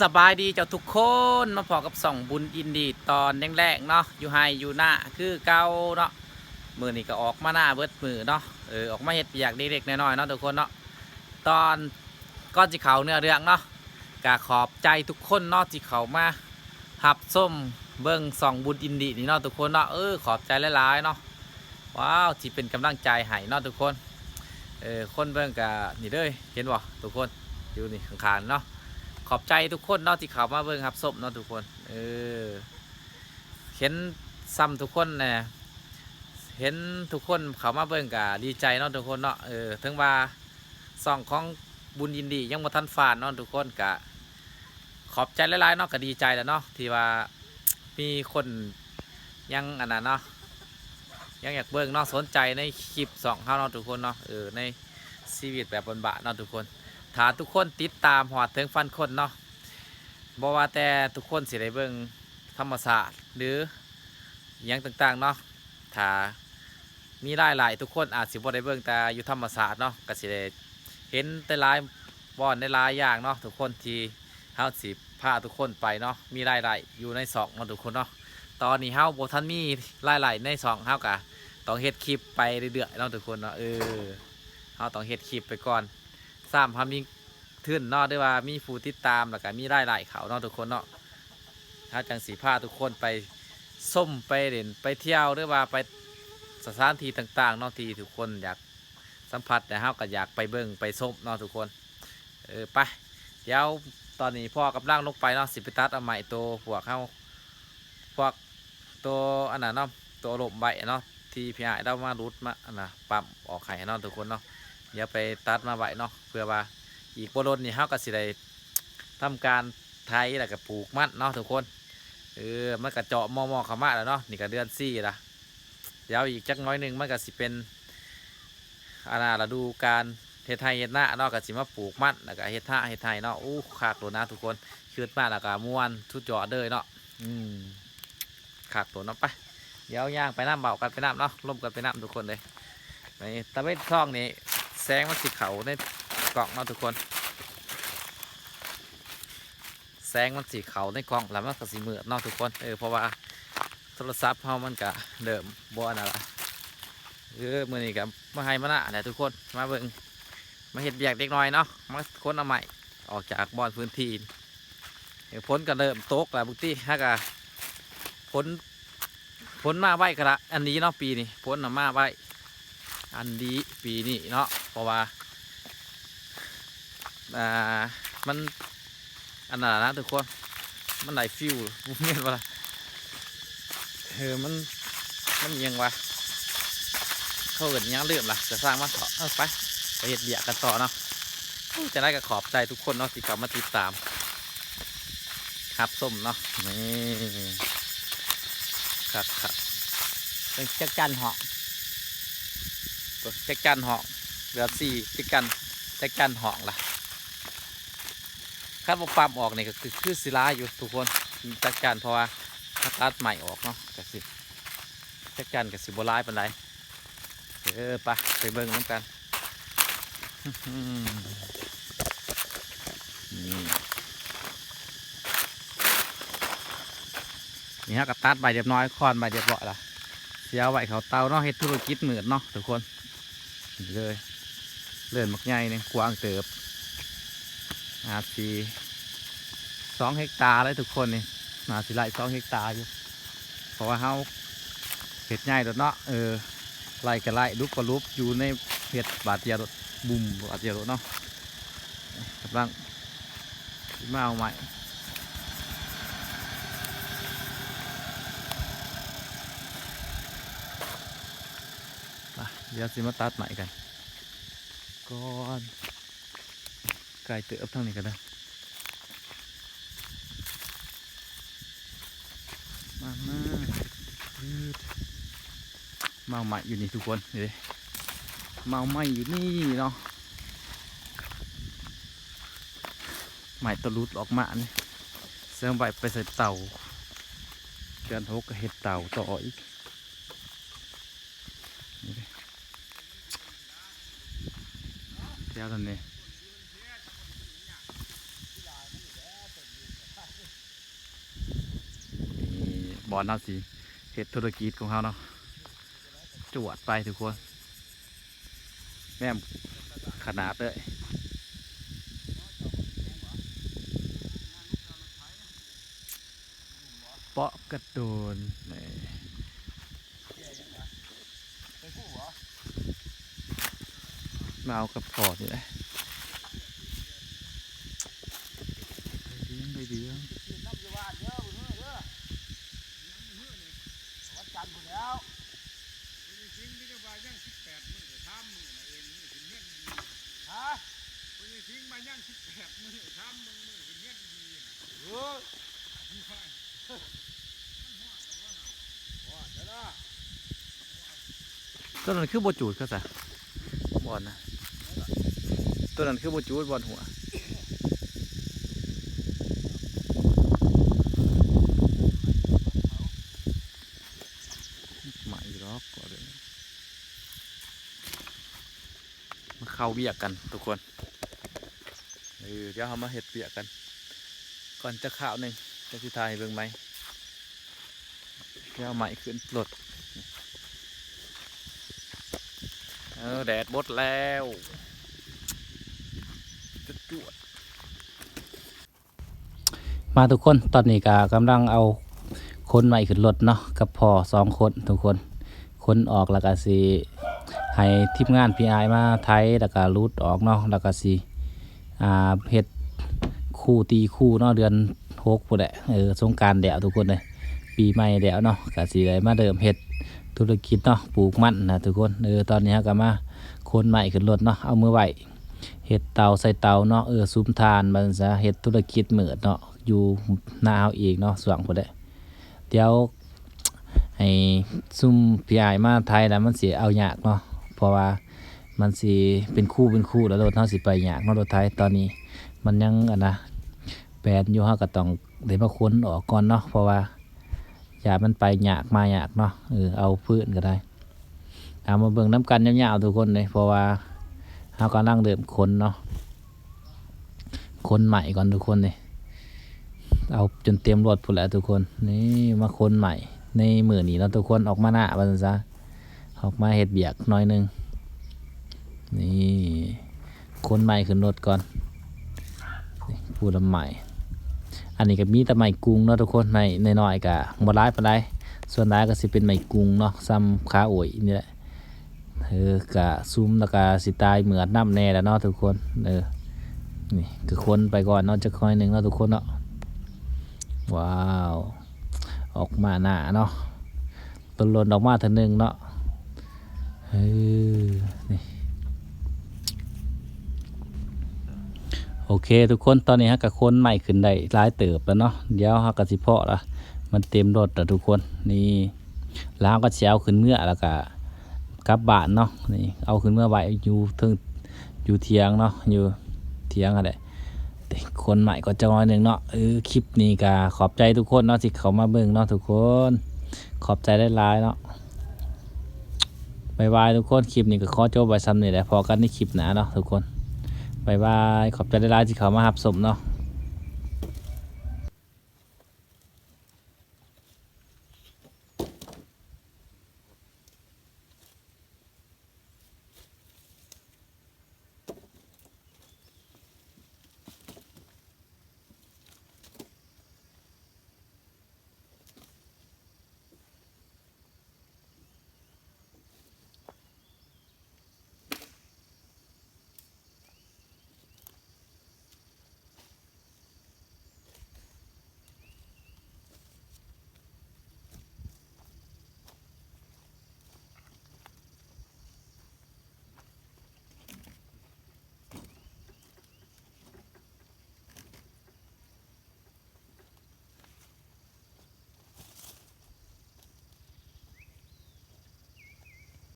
ສະບາຍດີເຈົ້າທຸກຄົນ ມາພໍ້ກັບຊ່ອງບຸນອິນດີຕອນແລງໆເນາະ ຢູ່ໄຮ່ຢູ່ນາຄືເກົ່າເນາະ. ມື້ນີ້ກໍອອກມານາເບິດມື້ເນາະ ເອີ ອອກມາເຮັດວຽກເລັກໆນ້ອຍໆເນາະທຸກຄົນເນາະ. ຕອນ ກ່ອນຊິເຂົ້າເນື້ອເລື່ອງເນາະ ກໍຂອບໃຈທຸກຄົນເນາະ ທີ່ເຂົ້າມາຮັບຊົມເບິ່ງຊ່ອງບຸນອິນດີນີ້ເນາະທຸກຄົນເນາະ. ເອີ ຂອບໃຈຫຼາຍໆເນາະ ວ້າວ ທີ່ເປັນກຳລັງໃຈໃຫ້ເນາະທຸກຄົນ. ເອີ ຄົນເບິ່ງກໍນີ້ເດີ ເຫັນບໍ່ທຸກຄົນ ຢູ່ນີ້ຂ້າງໆເນາະ. ຂອບໃຈທຸກຄົນເນາະ ທີ່ເຂົ້າມາເບິ່ງຮັບຊົມເນາະທຸກຄົນ. ເອີ ເຫັນຊ່ຳທຸກຄົນແດ່ ເຫັນທຸກຄົນເຂົ້າມາເບິ່ງກໍດີໃຈເນາະທຸກຄົນເນາະ. ເອີ ເຖິງວ່າຊ່ອງຂອງບຸນອິນດີຍັງບໍ່ທັນຟາດເນາະທຸກຄົນ ກະຂອບໃຈຫຼາຍໆເນາະ ກະດີໃຈແລ້ວເນາະ ທີ່ວ່າມີຄົນຍັງອັນນັ້ນເນາະ ຍັງຢາກເບິ່ງເນາະ ສົນໃຈໃນຄລິບຊ່ອງເຮົາເນາະທຸກຄົນເນາະ. ເອີ ໃນຊີວິດແບບບ້ານໆເນາະທຸກຄົນ ຖ້າທຸກຄົນຕິດຕາມຮອດເຖິງພັນຄົນເນາະ ບໍ່ວ່າແຕ່ທຸກຄົນຊິໄດ້ເບິ່ງທຳມະຊາດ ຫຼື ອີ່ຫຍັງຕ່າງໆເນາະ ຖ້າມີລາຍໄຫຼ ທຸກຄົນອາດຊິບໍ່ໄດ້ເບິ່ງແຕ່ຢູ່ທຳມະຊາດເນາະ ກໍຊິໄດ້ເຫັນຫຼາຍໆບ່ອນຫຼາຍໆຢ່າງເນາະທຸກຄົນ ທີ່ເຮົາຊິພາທຸກຄົນໄປເນາະ ມີລາຍໄຫຼຢູ່ໃນຊ່ອງເນາະທຸກຄົນເນາະ. ຕອນນີ້ເຮົາບໍ່ທັນມີລາຍໄຫຼໃນຊ່ອງ ເຮົາກໍຕ້ອງເຮັດຄລິບໄປເລື້ອຍໆເນາະທຸກຄົນເນາະ. ເອີ ເຮົາຕ້ອງເຮັດຄລິບໄປກ່ອນ ຊ້ຳເຮົາມີທຶນເນາະ ຫຼືວ່າມີຜູ້ຕິດຕາມ ແລ້ວກໍມີລາຍໄຫຼເຂົ້າເນາະທຸກຄົນເນາະ ເຮົາຈັ່ງຊິພາທຸກຄົນໄປຊົມ ໄປຫຼິ້ນ ໄປທ່ຽວ ຫຼືວ່າໄປສະຖານທີ່ຕ່າງໆເນາະ ທີ່ທຸກຄົນຢາກສຳຜັດ ແລະ ເຮົາກໍຢາກໄປເບິ່ງໄປຊົມເນາະທຸກຄົນ. ເອີ ໄປ ດຽວຕອນນີ້ພໍ່ກຳລັງລົງໄປເນາະ ຊິໄປຕັດເອົາໄມ້ໂຕພວກເຮົາ ພວກໂຕອັນນັ້ນເນາະ ໂຕລົ້ມໄວ້ເນາະ ທີ່ພີ່ອ້າຍລາວມາຫຼຸດມາອັນນ່າ ປ້ຳອອກໃຫ້ເນາະທຸກຄົນເນາະ. ດຽວໄປຕັດມາໄວ້ເນາະ ເພື່ອວ່າອີກບໍ່ດົນນີ້ເຮົາກໍຊິໄດ້ທຳການໄຖ ແລ້ວກໍປູກມັນເນາະທຸກຄົນ. ເອີ ມັນກໍເຈາະມໍ່ໆເຂົ້າມາແລ້ວເນາະ ນີ້ກໍເດືອນສີ່ລະ ດຽວອີກຈັກໜ້ອຍໜຶ່ງມັນກໍຊິເປັນ ອັນນ່າ ລະດູການເຮັດໄຮ່ເຮັດນາເນາະ ກໍຊິມາປູກມັນ ແລ້ວກໍເຮັດນາເຮັດໄຮ່ເນາະ. ໂອ້ ຄັກໂລດນະທຸກຄົນ ຄຶດມາແລ້ວກໍມ່ວນສຸດຍອດເລີຍເນາະ. ອືມ ຄັກໂລດເນາະ. ໄປ ດຽວຍ່າງໄປນຳ ເວົ້າກັນໄປນຳເນາະ ລົມກັນໄປນຳທຸກຄົນເດີ. ນີ້ຕາເວັນທອງນີ້ ແສງມັນຊິເຂົ້າໃນກ້ອງເນາະທຸກຄົນ ແສງມັນຊິເຂົ້າໃນກ້ອງ ແລ້ວມັນກໍຊິມືດເນາະທຸກຄົນ. ເອີ ເພາະວ່າໂທລະສັບເຮົາມັນກໍເລີ່ມບໍ່ອັນນັ້ນລະ. ເອີ ມື້ນີ້ກໍມາໄຮ່ມານາແຫຼະທຸກຄົນ ມາເບິ່ງ ມາເຮັດວຽກເລັກນ້ອຍເນາະ ມາຂົນເອົາໄມ້ອອກຈາກບ່ອນພື້ນທີ່. ເອີ ຝົນກໍເລີ່ມຕົກແລ້ວ ບາງທີຫາກະຝົນ ຝົນມາໄວຂະໜາດອັນນີ້ເນາະ ປີນີ້ ຝົນນະມາໄວອັນດີປີນີ້ເນາະ ເພາະວ່າ ອ່າ ມັນອັນນັ້ນລະນະທຸກຄົນ ມັນໄດ້ຟິວ ແມ່ນບໍ່ລະ? ເອີ ມັນ ມັນອີ່ຫຍັງວະ ເຂົາເອີ້ນອີ່ຫຍັງລືມລະ ກະຊ່າງມັນເຖາະ. ເອີ ໄປ ໄປເຮັດວຽກກັນຕໍ່ເນາະ. ໂອ້ ຈັ່ງໃດກໍຂອບໃຈທຸກຄົນເນາະ ທີ່ເຂົ້າມາຕິດຕາມ ຮັບຊົມເນາະ. ນີ້ ຄັກໆ ເບິ່ງຈັກຈັ່ນເຫາະ ເບິ່ງຈັກຈັ່ນເຫາະ ເຫຼືອສີ່ ຈັກຈັ່ນ ຈັກຈັ່ນເຫາະລະ. ຄັນບໍ່ປ້ຳອອກນີ້ກໍຄື ຄືຊິຫຼາຍຢູ່ທຸກຄົນ ຈັກຈັ່ນ ເພາະວ່າເຮົາຕັດໄມ້ອອກເນາະ ກໍຊິ ຈັກຈັ່ນກໍຊິບໍ່ຫຼາຍປານໃດ. ເອີ ໄປ ໄປເບິ່ງນຳກັນ. ນີ້ ນີ້ເຮົາກໍຕັດໄວ້ຮຽບຮ້ອຍ ຄ້ອນໄວ້ຮຽບຮ້ອຍລະ ຊິເອົາໄວ້ເຂົ້າເຕົາເນາະ ເຮັດທຸລະກິດມືດເນາະທຸກຄົນ. ນີ້ເລີຍ ເລີ້ນບັກໃຫຍ່ນີ້ ກວ້າງເຕີບ ອາດຊິສອງເຮັກຕາເລີຍທຸກຄົນນີ້ ໜ້າຊິໄລ່ສອງເຮັກຕາຢູ່ ເພາະວ່າເຮົາເຮັດໃຫຍ່ໂລດເນາະ. ເອີ ໄລ່ກໍໄລ່ ຫຼຸບກໍຫຼຸບ ຢູ່ໃນເຮັດບາດດຽວໂລດ ບຸ້ມ ບາດດຽວໂລດເນາະ. ກຳລັງຊິມາເອົາໄມ້ ອ່ະ ດຽວຊິມາຕັດໄມ້ກັນກ່ອນ ໄກເຕີບທາງນີ້ກໍໄດ້. ມາ ມາ ມາເອົາໄມ້ຢູ່ນີ້ທຸກຄົນ ນີ້ເດ້ ມາເອົາໄມ້ຢູ່ນີ້ເນາະ ໄມ້ຕົວຫຼຸດອອກມານີ້ ເຊິ່ງໄວ້ໄປໃສ່ເຕົາ ເດືອນຫົກກໍເຮັດເຕົາຕໍ່ອີກ ນີ້ເດ້ ແຖວນັ້ນນີ້. ກ່ອນເຮົາຊິເຮັດທຸລະກິດຂອງເຮົາເນາະ ຈວດໄປທຸກຄົນ ແນມຂະໜາດເລີຍ ເປາະກະໂດນ ມາເອົາກັບພໍ່ນີ້ແຫຼະ ໄດ້ເດືອງ ໄດ້ເດືອງ ວັນຈັນພຸ້ນແລ້ວ ພໍ່ໃຫຍ່ສິງກໍຍັງວ່າຍັງສິບແປດມື້ ສາມມື້ນະເອງ ມື້ຂຶ້ນເຮືອນດີ ຮະ ພໍ່ໃຫຍ່ສິງວ່າຍັງສິບແປດມື້ ສາມມື້ ມື້ຂຶ້ນເຮືອນດີນະ ເອີຍ ມັນຮອດແລ້ວບໍ່ນະ ຮອດແລ້ວນະ ຕົວນັ້ນຄືບໍ່ຈູດຄືຊະ ບ່ອນນະ ຕົວນັ້ນຄືບໍ່ຈູດ ບ່ອນຫົວ ໄໝ້ດອກ ມາເຂົ້າວຽກກັນທຸກຄົນ ເອີ ດຽວເຮົາມາເຮັດວຽກກັນກ່ອນຈັກຄາວໜຶ່ງ ຈັກຊິຖ່າຍໃຫ້ເບິ່ງໃໝ່ ດຽວເອົາໄມ້ຂຶ້ນລົດ ເອີ ແດດໝົດແລ້ວ ຈວດໆ. ມາທຸກຄົນ ຕອນນີ້ກໍກຳລັງເອົາຂົນໄມ້ຂຶ້ນລົດເນາະ ກັບພໍ່ສອງຄົນທຸກຄົນ ຂົນອອກແລ້ວກໍຊິໃຫ້ທີມງານພີ່ອ້າຍມາໄຖ ແລ້ວກໍຫຼຸດອອກເນາະ ແລ້ວກໍຊິ ອ່າ ເຮັດຄູຕີຄູເນາະ ເດືອນຫົກພຸ້ນແຫຼະ ເອີ ສົງການແລ້ວທຸກຄົນເອີຍ ປີໃໝ່ແລ້ວເນາະ ກໍຊິໄດ້ມາເລີ່ມເຮັດທຸລະກິດເນາະ ປູກມັນນະທຸກຄົນ ເອີ ຕອນນີ້ເຮົາກໍມາຂົນໄມ້ຂຶ້ນລົດເນາະ ເອົາມືໄວ້ ເຮັດເຕົາໃສ່ເຕົາເນາະ ເອີ ສຸມຖ່ານວ່າຊັ້ນຊະ ເຮັດທຸລະກິດມືດເນາະ ຢູ່ນາເຮົາເອງເນາະ ຊ່ວງພຸ້ນແຫຼະ ດຽວໃຫ້ຊຸມພີ່ອ້າຍມາໄຖແລ້ວມັນຊິເອົາຍາກເນາະ ເພາະວ່າມັນຊິເປັນຄູເປັນຄູແລ້ວ ລົດເຮົາຊິໄປຍາກເນາະ ລົດໄຖ ຕອນນີ້ມັນຍັງ ອັນນະ ແປນຢູ່ ເຮົາກໍຕ້ອງໄດ້ມາຂົນອອກກ່ອນເນາະ ເພາະວ່າ ຢ້ານມັນໄປຍາກມາຍາກເນາະ ເອີ ເອົາພື້ນກໍໄດ້ ເອົາມາເບິ່ງນຳກັນຍາວໆທຸກຄົນເດ້ ເພາະວ່າເຮົາກຳລັງເລີ່ມຂົນເນາະ ຂົນໄມ້ກ່ອນທຸກຄົນເດ້ ເອົາຈົນເຕັມລົດພຸ້ນແຫຼະທຸກຄົນ ນີ້ມາຂົນໄມ້ໃນມື້ນີ້ເນາະທຸກຄົນ ອອກມານາວ່າຊັ້ນຊະ ອອກມາເຮັດວຽກໜ້ອຍໜຶ່ງ ນີ້ ຂົນໄມ້ຂຶ້ນລົດກ່ອນ ນີ້ພູລຳໄມ້ ອັນນີ້ກໍມີແຕ່ໄມ້ກຸງເນາະທຸກຄົນ ໄມ້ນ້ອຍໆກໍບໍ່ຫຼາຍປານໃດ ສ່ວນຫຼາຍກໍຊິເປັນໄມ້ກຸງເນາະ ສ່ຳຂາໂອ້ຍນີ້ແຫຼະ ເອີ ກະສຸມແລ້ວກະຊິຕາຍເໝືອດນຳແດ່ແຫຼະເນາະທຸກຄົນ ເອີ ນີ້ກໍຂົນໄປກ່ອນເນາະ ຈັກໜ້ອຍໜຶ່ງເນາະທຸກຄົນເນາະ ວ້າວ ອອກມາໜ້າເນາະ ໂດນໆອອກມາເທື່ອໜຶ່ງເນາະ ເອີ ນີ້ ໂອເຄທຸກຄົນ ຕອນນີ້ເຮົາກໍຂົນໄມ້ຂຶ້ນໄດ້ຫຼາຍເຕີບແລ້ວເນາະ ດຽວເຮົາກໍຊິພໍ້ລະ ມັນເຕັມລົດລະທຸກຄົນ ນີ້ ແລ້ວເຮົາກໍຊິເອົາຂຶ້ນເມືອ ແລ້ວກໍກັບບ້ານເນາະ ນີ້ ເອົາຂຶ້ນເມືອໄວ້ຢູ່ເທິງ ຢູ່ຖຽງເນາະ ຢູ່ຖຽງຫັ້ນແຫຼະ ຂົນໄມ້ກໍຈັກໜ້ອຍໜຶ່ງເນາະ ເອີ ຄລິບນີ້ກໍຂອບໃຈທຸກຄົນເນາະ ທີ່ເຂົ້າມາເບິ່ງເນາະທຸກຄົນ ຂອບໃຈຫຼາຍໆເນາະ ບາຍບາຍທຸກຄົນ ຄລິບນີ້ກໍຂໍຈົບໄວ້ສ່ຳນີ້ແຫຼະ ພໍ້ກັນໃນຄລິບໜ້າເນາະທຸກຄົນ ບາຍບາຍ ຂອບໃຈຫຼາຍໆທີ່ເຂົ້າມາຮັບຊົມເນາະ.